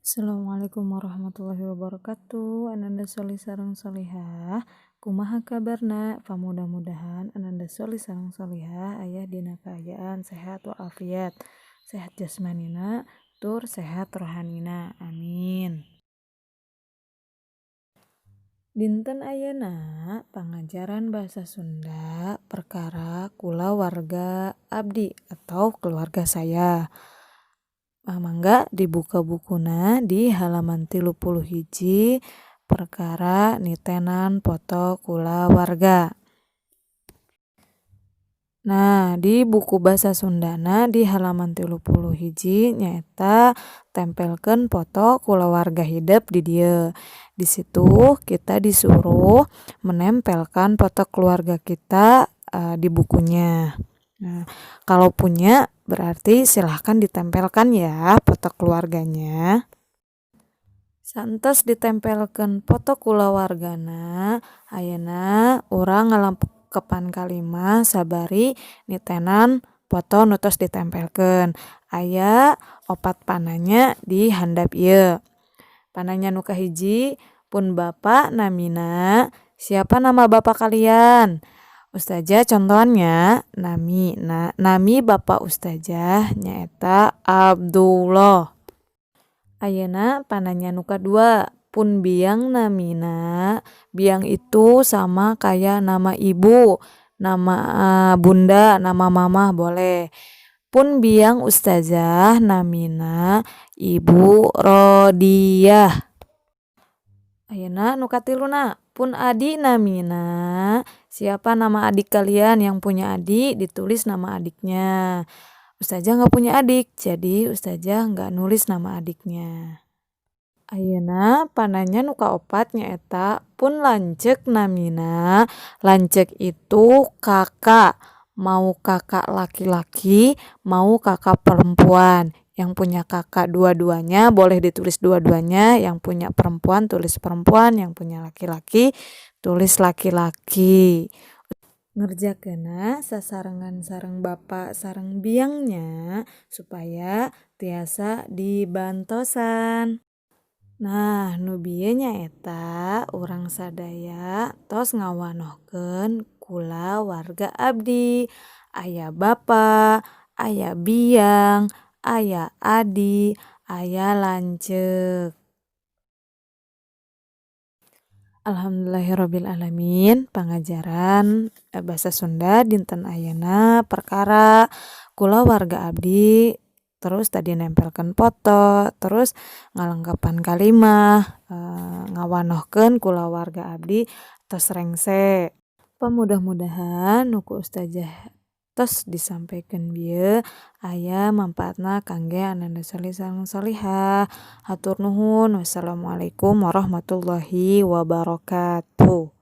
Assalamualaikum warahmatullahi wabarakatuh. Ananda solih sareng solihah, kumaha kabarna? Pamudah-mudahan ananda solih sareng solihah aya dina kaayaan sehat walafiat, sehat jasmanina tur sehat rohanina, amin. Dinten ayeuna pangajaran bahasa Sunda perkara kulawarga abdi atau keluarga saya. Mangga dibuka bukuna di halaman 31 perkara nitenan foto kulawarga. Nah, di buku bahasa Sundana di halaman 31 nyaeta tempelkeun foto kulawarga hidep di dieu. Di situ kita disuruh menempelkan foto keluarga kita di bukunya. Nah, kalau punya berarti silahkan ditempelkan ya foto keluarganya. Saentos ditempelkeun foto kulawargana, ayeuna urang ngalengkepan kalimah sabari nitenan foto nu tos ditempelkeun. Aya opat pananya di handap ieu. Pananya nu kahiji, pun bapa namina, siapa nama bapa kalian? Ustazah contohan nya nami bapa ustazah nyaeta Abdullah. Ayeuna pananya nu kadua, pun biang namina, biang itu sama kaya nama ibu, nama bunda, nama mama boleh. Pun biang ustazah namina Ibu Rodiyah. Ayeuna nu katiluna, pun adi namina, siapa nama adik kalian yang punya adik ditulis nama adiknya. Ustazah nggak punya adik, jadi ustazah nggak nulis nama adiknya. Ayeuna pananya nu kaopat nyaeta pun lanceuk namina, lanceuk itu kakak, mau kakak laki-laki mau kakak perempuan. Yang punya kakak dua-duanya boleh ditulis dua-duanya, yang punya perempuan tulis perempuan, yang punya laki-laki tulis laki-laki. Ngerjakeunna sasarengan sareng bapa sareng biangnya supaya tiasa dibantosan. Nah, nu bieu nyaeta urang sadaya tos ngawanohkeun kulawarga abdi. Aya bapa, aya biang, aya adi, aya lanceuk. Alhamdulillahirobbil alamin pangajaran basa Sunda dinten ayeuna perkara kulawarga abdi terus tadi nempelkeun foto terus ngalengkepan kalimah ngawanohkeun kulawarga abdi tos rengse. Pamudah-mudahan nu ku ustazah tos disampekeun bieu aya mangpaatna kangge ananda soleh sareng solehah. Hatur nuhun wassalamualaikum warahmatullahi wabarakatuh.